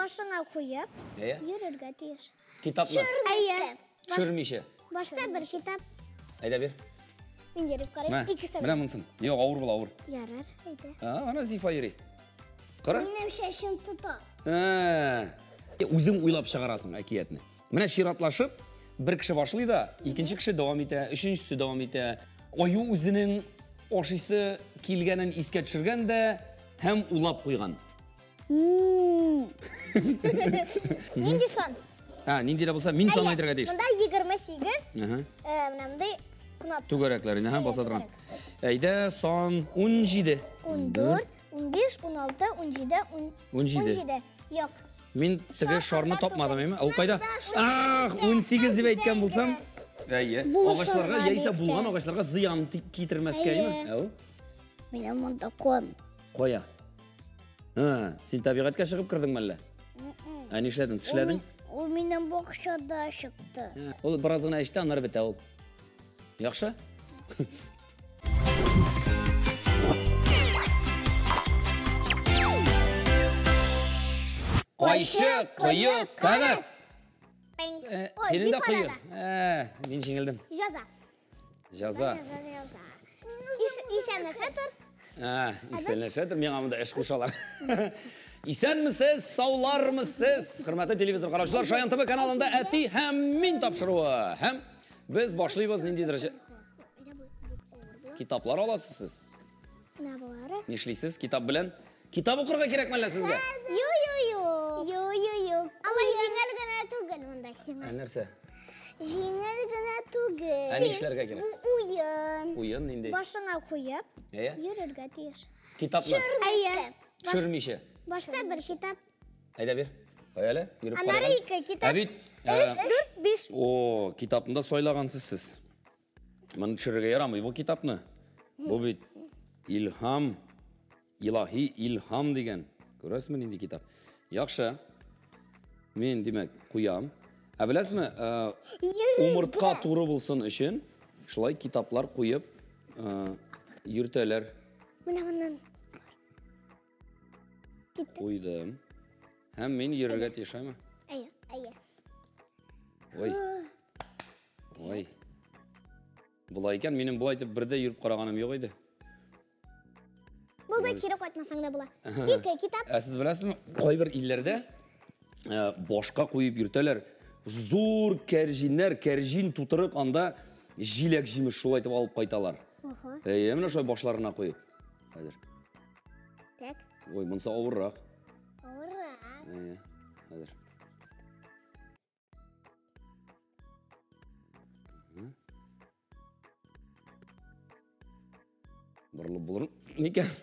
Башыңа куеп, йөрергә тиеш. Китапны? Әйе. Төшермичә. Башта бер китап. Әйдә бир. Мин йөреп карыйм. Икесе. Менә монсын. Юк, авыр була, авыр. Ярар, әйдә. А, ана Зифа йөри. Кара. Минем чәчем тота. Үзең уйлап чыгарасың әкиятне. Менә чиратлашып, бер кеше башлый да, икенче кеше дәвам итә, өченчесе дәвам итә. Аю үзенең ашыйсы килгәнен искә төшергән дә һәм улап куйган. Нинди сан? А, нинди дә булса, мин сан әйтергә тиеш. Монда 28. Ага. Менә мондай кнопка. Түгәрәкләр, инде, баса торган. Әйдә, сан 17. 14, 15, 16, 17, 17. Юк. Мин теге шарны тапмадым, әйме? Ул кайда? Ах, 18 дип әйткән булсам. Әйе. Агачларга яисә булган агачларга зыян китермәскә, әйме? Әү. Минем монда кон. Кая? Һа, син табигатькә чыгып кердеңме әллә? Ә нишләдең? Тешләдең? Ул минем бакчада чыкты. Ул бераз гына эчтә, аннары бетә ул. Яхшы? Кайчы, кое, кәгазь. Синең дә кое. Мин җиңелдем. Җаза. Җаза. Җаза, җаза. Исәнләшә тор. Исәнләшә тор, миңа монда эш кушалар. Исәнмесез, саулармысез? Хөрмәтле телевизор караучылар, Шаян ТВ каналында Әти һәм мин тапшыруы. Һәм без башлыйбыз ниндидер китаплар аласыз сез. Менә болары. Нишлисез китап белән? Китап укырга кирәкме әллә сезгә? Юк, юк, юк. Юк, юк, юк. Алай җиңел генә түгел монда сиңа. Ә нәрсә? Җиңел генә түгел. Ә нишләргә кирәк? Бу уен. Уен нинди? Башыңа куеп, йөрергә тиеш. Китапны? Әйе. Төшермичә. Башта бер китап. Әйдә бир. Кая әле? Йөреп Аннары карыйк әле. ике китап. Ә бит, 3, 4, 5. О, китапны да сайлагансыз сез. Моны төшерергә ярамый бу китапны. Бу бит Илһам, илаһи илһам дигән. Күрәсезме нинди китап? Яхшы. Мин, димәк, куям. Ә беләсезме, умыртка туры булсын өчен шулай китаплар куеп йөртәләр. Менә моннан. Куйдым. Һәм мин йөрергә тиеш, әйме? Әйе, әйе. Ой. Ой. Болай икән, минем болай итеп бердә йөреп караганым юк иде. Булды, кире кайтмасаң да була. Ике китап. Ә сез беләсезме, кайбер илләрдә башка куеп йөртәләр. Зур кәрҗиннәр, кәрҗин тутырып анда җиләк-җимеш шулай итеп алып кайталар. Ого. Әйе, менә шулай башларына куеп. Хәзер. Так. Ой, монысы авыррак. Авыррак. Әйе, хәзер. Борылып булыр микән?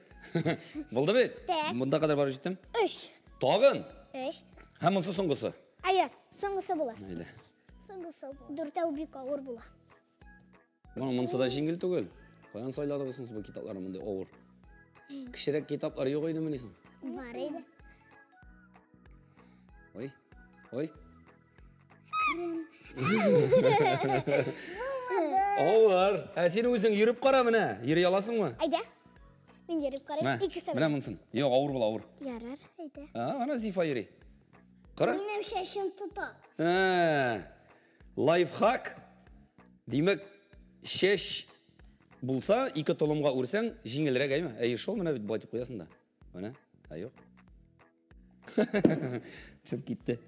Булды бит? Так. Монда кадәр барып җиттем. 3. Тагын? 3. Һәм монысы соңгысы. Әйе, соңгысы була. Әйдә. Соңгысы була. Дүртәү бик авыр була. Моның монысы да җиңел түгел. Каян сайладыгыз соң бу китапларны мондай авыр? Кечерәк китаплар юк идеме ни соң? Бар иде. Ой. Ой. Авыр. Ә син үзең йөреп кара менә. Йөри аласыңмы? Әйдә. Мин йөреп карыйм. Мә, Икесе. Менә монсын. Юк, авыр була, авыр. Ярар, әйдә. А, ана Зифа йөри. Кара. Минем чәчем тота. Лайфхак. Димәк, чәч булса, ике толымга үрсәң, җиңелрәк, әйме? Әйе, шул менә бит болай итеп куясың да. Менә, ә юк. Төшеп китте.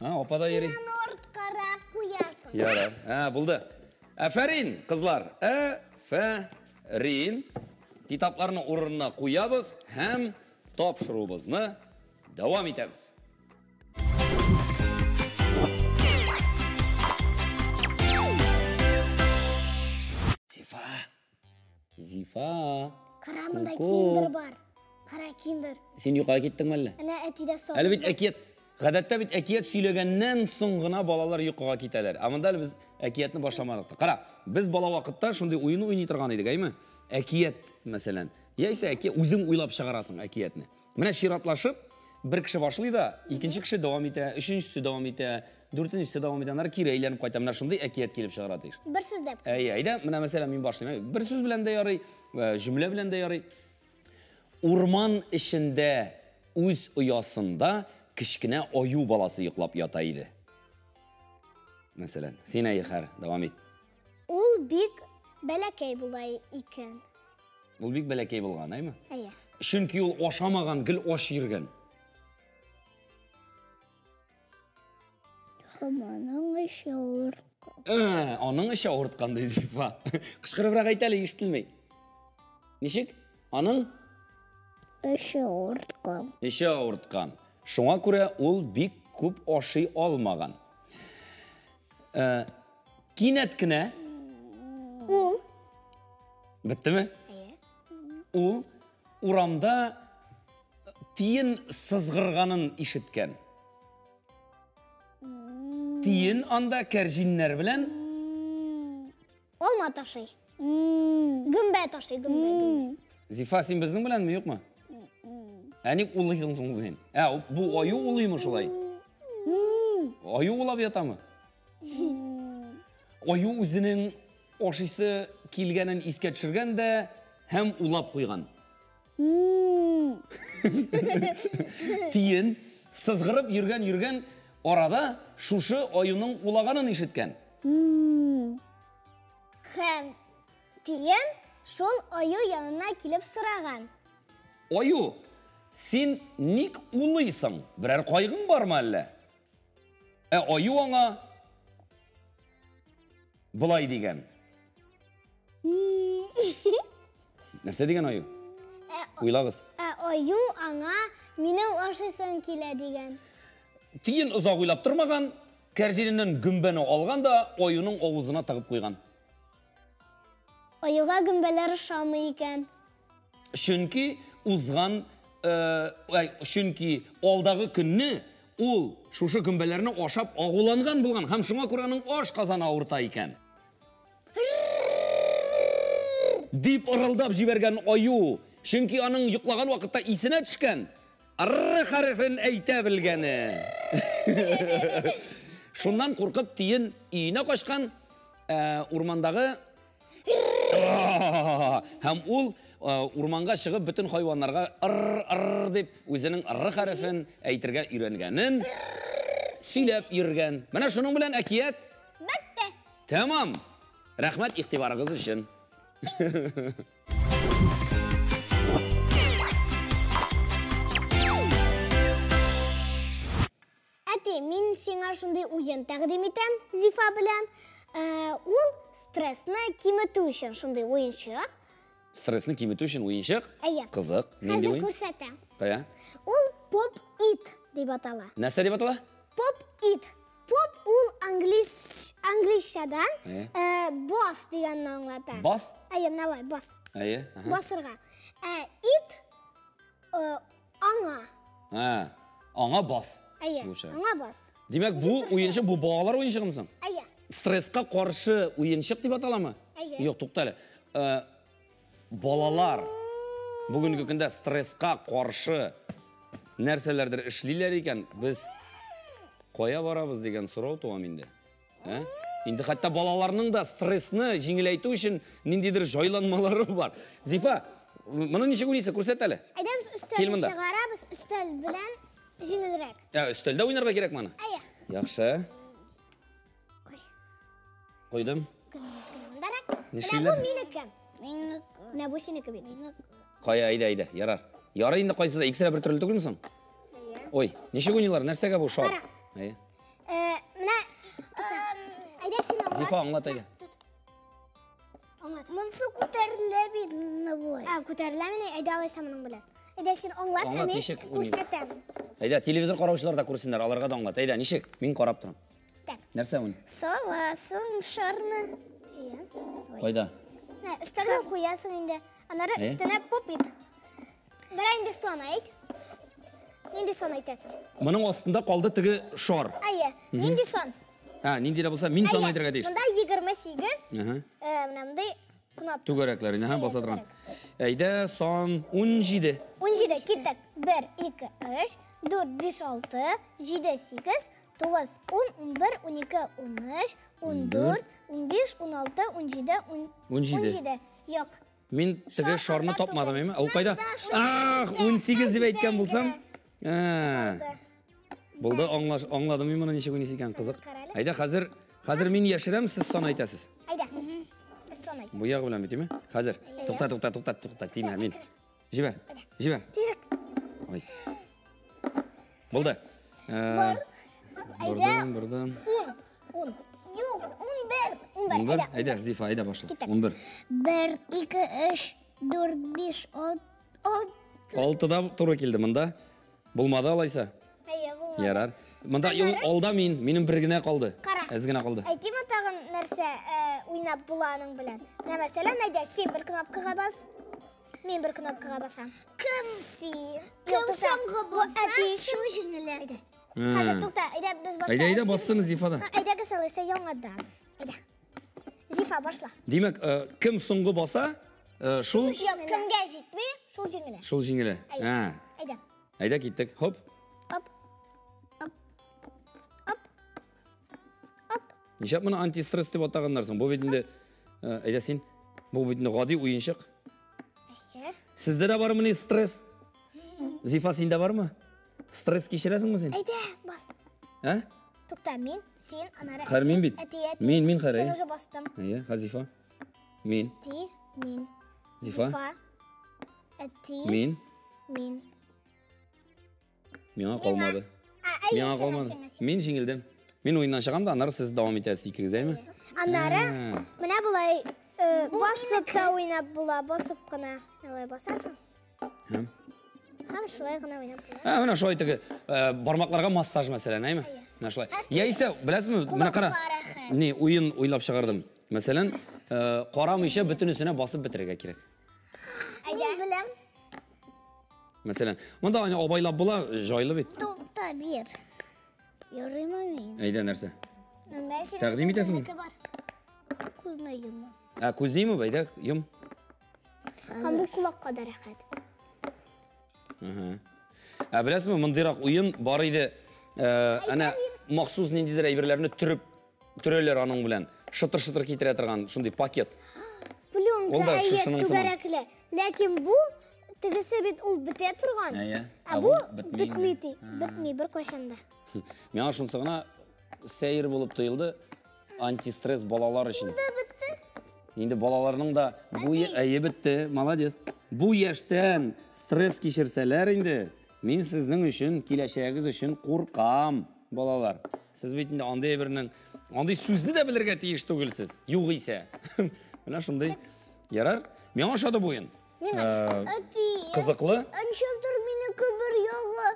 А, апа да йөри. Син аны арткарак куясың. Ярар. А, булды. Афәрин, кызлар. Афәрин. Китапларны урынына куябыз һәм тапшыруыбызны дәвам итәбез. Зифа. Зифа. Кара, монда Ку-ку. киндер бар. Кара киндер. Син йокыга киттеңме әллә? Әнә әтидә сагыз. Әле бит әкият, гадәттә бит әкият сөйләгәннән соң гына балалар йокыга китәләр. Ә монда әле без әкиятне башламадык та. Кара, без бала вакытта шундый уен уйный торган идек, әйме? Әкият, мәсәлән. Яисә әкият, үзең уйлап чыгарасың әкиятне. Менә чиратлашып, бер кеше башлый да, икенче кеше дәвам итә, өченчесе дәвам итә, дүртенчесе дәвам итә, аннары кире әйләнеп кайта. Менә шундый әкият килеп чыгарга тиеш. Бер сүз дә. Әйе, әйдә, менә мәсәлән, мин башлыйм. Бер сүз белән дә ярый, җөмлә белән дә ярый. Урман эчендә үз оясында кечкенә аю баласы йоклап ята иде. Мәсәлән, син әйхәр, дәвам ит. Ул бик бәләкәй була икән. Ул бик бәләкәй булган, әйме? Әйе. Чөнки ул ашамаган, гел аш йөргән. Һәм аның эче авырткан. Аның эче авырткан, ди Зифа. Кычкырыбрак әйт әле, ишетелми. Ничек? Аның? Эче авырткан. Эче авырткан. Шуңа күрә ул бик күп ашый алмаган. Кинәт кенә Ул. Беттеме? Әйе. Ул урамда тиен сызгырганын ишеткән. Тиен анда кәрҗиннәр белән Алма ташый. Гөмбә ташый, гөмбә, гөмбә. Зифа, син безнең беләнме, юкмы? Ә ник улыйсың соң син? Ә, бу аю улыймы шулай? Аю улап ятамы? Аю үзенең ашыйсы килгәнен искә төшергән дә һәм улап куйган. Тиен сызгырып йөргән-йөргән арада шушы аюның улаганын ишеткән. Һәм тиен шул аю янына килеп сораган. Аю, син ник улыйсың? Берәр кайгың бармы әллә? Ә аю аңа былай дигән. Нәрсә дигән аю? Уйлагыз. Ә аю аңа минем ашыйсым килә дигән. Тиен озак уйлап тормаган, кәрҗиненнән гөмбәне алган да аюның авызына тыгып куйган. Аюга гөмбәләр ошамый икән. Чөнки узган, чөнки алдагы көнне ул шушы гөмбәләрне ашап агуланган булган һәм шуңа күрә аның аш казаны авырта икән. Дип ырылдап җибәргән аю, чөнки аның йоклаган вакытта исенә төшкән р хәрефен әйтә белгәне. Шуннан куркып тиен өенә качкан, урмандагы һәм ул урманга чыгып бөтен хайваннарга р р дип үзенең р хәрефен әйтергә өйрәнгәнен сөйләп йөргән. Менә шуның белән әкият бетте. Тәмам. Рәхмәт игътибарыгыз өчен. Әти, мин сиңа шундый уен тәкъдим итәм Зифа белән. Ул стрессно киметү өчен шундый уенчык. Стрессны киметү өчен уенчык? Әйе. Кызык. Нинди Хәзер уен? күрсәтәм. Кая? Ул поп-ит дип атала. Нәрсә дип атала? Поп-ит. Поп ул англисчадан бас дигәнне аңлата. Бас? Әйе, менә алай, бас. Әйе, аһа. Басырга. Ә ит аңа. Ә, аңа бас. Әйе, Булча. аңа бас. Димәк, бу уенчык, бу балалар уенчыгымы соң? Әйе. Стресска каршы уенчык дип аталамы? Әйе. Юк, тукта әле. Балалар бүгенге көндә стресска каршы нәрсәләрдер эшлиләр икән, без кая барабыз дигән сорау туа инде. Ә? Инде хәтта балаларның да стрессны җиңеләйтү өчен ниндидер җайланмалары бар. Зифа, моны ничек уйныйсың, күрсәт әле. Әйдәгез Кил өстәлне монда. чыгарабыз, өстәл белән җиңелрәк. Ә, өстәлдә уйнарга кирәк моны? Әйе. Яхшы. Ой. Куйдым. Гөлназ генә мондарак. Менә бу Нишлиләр? минеке. Менә бу синеке бит. Кая, әйдә, әйдә, ярар. Ярар инде кайсы да, икесе дә бер төрле түгелме соң? Әйе. Ой, ничек уйныйлар? Нәрсәгә бу шар? Кара. Әйе. Менә тукта. Әйдә син аңлат. Зифа, аңлат әйдә. Тот. Аңлат. Монсы күтәрелә бит менә бу. Ә, күтәреләмени? Әйдә алайса моның белән. Әйдә син аңлат, Аңлат, ә мин ничек уйныйбыз? күрсәтәм. Әйдә, телевизор караучылар да күрсеннәр, аларга да аңлат. Әйдә, ничек? Мин карап торам. Так. Нәрсә уйный? Саласың шарны. Әйе. Кайда? Менә өстәлгә куясың инде. Аннары Әйе. өстенә поп ит. Берәр инде сон әйт. Нинди сон әйтәсең? Моның астында калды теге шар. Әйе, нинди сон? Ә, нинди дә булса, мин сон Әйе, әйтергә тиеш. Монда 28. Әһә. Менә мондай кнопка. Түгәрәкләр инде, һә, Әйе, баса торган. түгәрәк. Әйдә, сан 17. 17, киттек. 1, 2, 3, 4, 5, 6, 7, 8, 9, 10, 11, 12, 13, 14, 15, 16, 17, 17. 17. Юк. Мин теге Шар шарны анда тапмадым, түгел. әйме? Ул кайда? Монда шар Ах, сездә. 18 дип әйткән булсам. Калды. Ә. Булды, аңладым мин моны ничек уйныйсы икән, кызык. Әйдә, хәзер мин яшерәм, сез сан әйтәсез. Әйдә. Без сан әйтәбез. Бу ягы белән бит, әйме? Хәзер. Тукта, тукта, тукта, тукта, тимә, мин. Җибәр. Җибәр. Тизрәк. Ой. Булды. Әйдә. Бордым, бордым. 10. 10. Юк, 11. 11. 11. Әйдә, Зифа, әйдә башла. 11. 1, 2, 3, 4, 5, 6, 6. 6-да туры килде монда. Булмады алайса. Әйе, булмады. Ярар. Монда алда мин, минем бер генә калды. Кара. Әз генә калды. Әйтимме тагын нәрсә уйнап була аның белән? Менә мәсәлән, әйдә, син бер кнопкага бас. Мин бер кнопкага басам. Кем? Син. Кем соңгы булса, шул җиңелә. Әйдә. Хәзер тукта, әйдә без башта. Әйдә, әйдә, бассын Зифа да. Әйдәгез алайса яңадан. Әйдә. Зифа, башла. Димәк, кем соңгы баса, шул Кемгә җитми, шул җиңелә. Шул җиңелә. Әйдә. Әйдә, киттек. Хоп. Оп. Оп. Оп. Оп. Ничек моны антистресс дип атаганнар соң? Бу бит инде, әйдә син, бу бит инде гади уенчык. Әйе. Сездә дә бармыни стресс? Зифа, синдә бармы? Стресс кичерәсеңме син? Әйдә, бас. Ә? Тукта, мин, син, анары. Хәр мин бит. Әти, әти. Мин, хәр. Син уже бастың. Әйе, Зифа. Мин. Әти, мин. Зифа. Әти. Мин. Мин. Миңа калмады. Миңа калмады. Мин җиңелдем. Мин уеннан чыгам да, аннары сез дәвам итәсез икегез, әйме? Аннары менә болай басып та уйнап була, басып кына. Болай басасың. Һәм? Һәм шулай гына уйнап була. Ә, менә шулай теге бармакларга массаж мәсәлән, әйме? Менә шулай. Яисә, беләсезме, менә кара. Ни, уен уйлап чыгардым. Мәсәлән, карамыйча бөтенесенә басып бетерергә кирәк. Әйдә. Беләм. Мәсәлән, монда аны абайлап була, җайлы бит. Тукта бир. Ярыймы мин? Әйдә, нәрсә? Тәкъдим итәсеңме? Күзне йомам. Ә, күзне йомып, әйдә, йом. Һәм бу колакка да рәхәт. Ә беләсезме, мондыйрак уен бар иде. Әнә махсус ниндидер әйберләрне төреп төрәләр аның белән. Шытыр-шытыр китерә торган шундый пакет. Пленка, әйе, түгәрәкле. Ләкин бу тегесе бит ул бетә торган. Ә бу бетми, бетми бер кайчан да. Миңа шунысы гына сәер булып тоелды. Антистресс балалар өчен. Бетте. Инде балаларның да бу әйе бетте, молодец. Бу яшьтән стресс кичерсәләр инде, мин сезнең өчен, киләчәгегез өчен куркам, балалар. Сез бит инде андый әйбернең, андый сүзне дә белергә тиеш түгелсез, югыйсә. Менә шундый. Ярар, миңа ошады бу уен. Кызыклы. Ничектер минеке бер ягы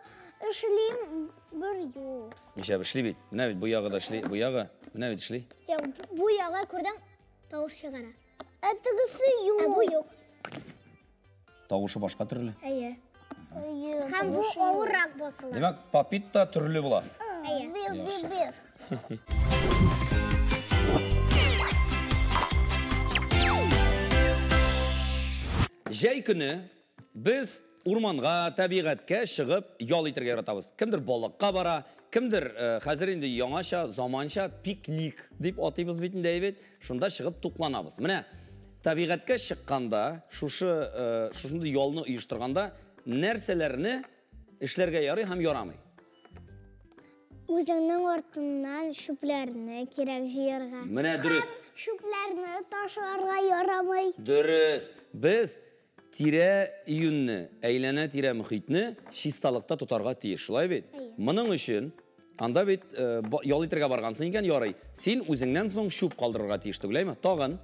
эшлим, бер юк. Ничә эшли бит? Менә бит бу ягы да эшли, бу ягы, менә бит эшли. Юк, бу ягы күрдең, тавыш чыгара. Ә тегесе юк. Ә бу юк. Тавышы башка төрле. Әйе. Һәм бу авыррак басыла. Димәк, папит та төрле була. Әйе. Бир, бир, бир. Җәй көне без урманга, табигатькә чыгып ял итәргә яратабыз. Кемдер балыкка бара, кемдер хәзер инде яңача, заманча пикник дип атыйбыз бит инде, әйбәт. Шунда чыгып тукланабыз. Менә табигатькә чыкканда, шушындый ялны оештырганда нәрсәләрне эшләргә ярый һәм ярамый? Үзеңнең артыннан чүпләрне кирәк җыярга. Менә дөрес. Чүпләрне ташларга ярамый. Дөрес. Без тирә-юньне, әйләнә-тирә мөхитне чисталыкта тотарга тиеш, шулай бит? Моның өчен анда бит ял итәргә баргансың икән, ярый. Син үзеңнән соң чүп калдырырга тиеш түгел, әйме? Тагын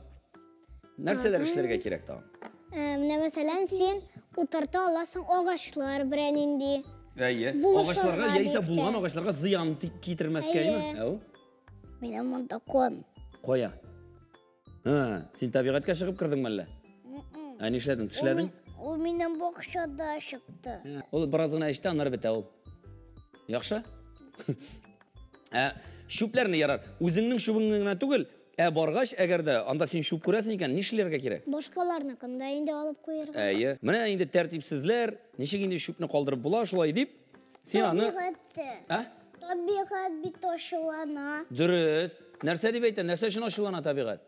нәрсәләр эшләргә кирәк тагын? Менә мәсәлән, син утырта аласың агачлар белән инде. Әйе. Агачларга яисә булган агачларга зыян китермәскә, әйеме? Әү. Минем монда ком. Кая? Син табигатькә чыгып кердеңме әллә? Ә нишләдең? Тешләдең? Ул минем бакчада чыкты. Ул бераз гына эчте, аннары бетә ул. Яхшы? Ә чүпләрне ярар. Үзеңнең чүбеңне генә түгел, ә баргач, әгәр дә анда син чүп күрәсең икән, нишләргә кирәк? Башкаларныкын да инде алып куярга. Әйе. Менә инде тәртипсезләр, ничек инде чүпне калдырып була шулай дип, син аны Табигатьтә. Ә? Табигать бит ачулана. Дөрес. Нәрсә дип әйтә? Нәрсә өчен ачулана табигать?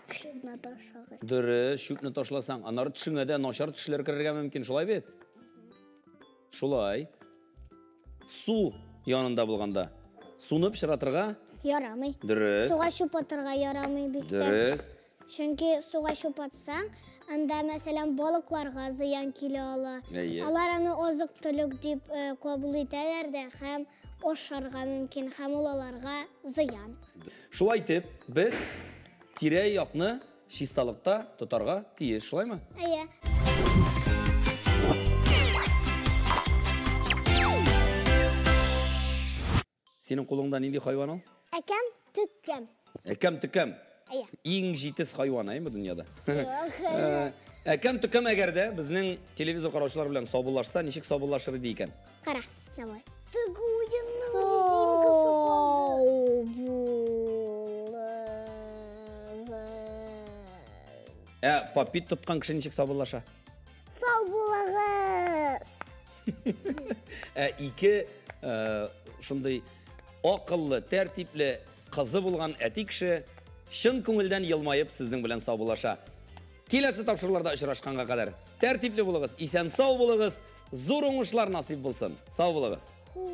Чүпне ташлагач. Дөрес, чүпне ташласаң, аннары төшеңә дә начар төшләр керергә мөмкин, шулай бит? Шулай. Су янында булганда суны пычратырга ярамый. Дөрес. Суга чүп атырга ярамый бик тә. Дөрес. Чөнки суга чүп атсаң, анда, мәсәлән, балыкларга зыян килә ала. Әйе. Алар аны азык-төлек дип кабул итәләр дә һәм ашарга мөмкин, һәм ул аларга зыян. Шулай итеп, без тирә-якны чисталыкта тотарга тиеш, шулаймы? Әйе. Синең кулыңда нинди хайван ул? Әкәм төкәм. Әкәм төкәм. Әйе. Иң җитез хайван, әйме дөньяда? Юк. Әкәм төкәм әгәр дә безнең телевизор караучылар белән саубуллашса, ничек саубуллашыр иде икән? Кара, давай. Саубулыгыз. Ә папит тоткан кеше ничек саубуллаша? Саубулыгыз. Ә ике шундый акыллы, тәртипле кызы булган әти кеше чын күңелдән елмаеп сезнең белән саубуллаша. Киләсе тапшыруларда очрашканга кадәр тәртипле булыгыз, исән сау булыгыз, зур уңышлар насыйп булсын. Сау булыгыз. Хуш.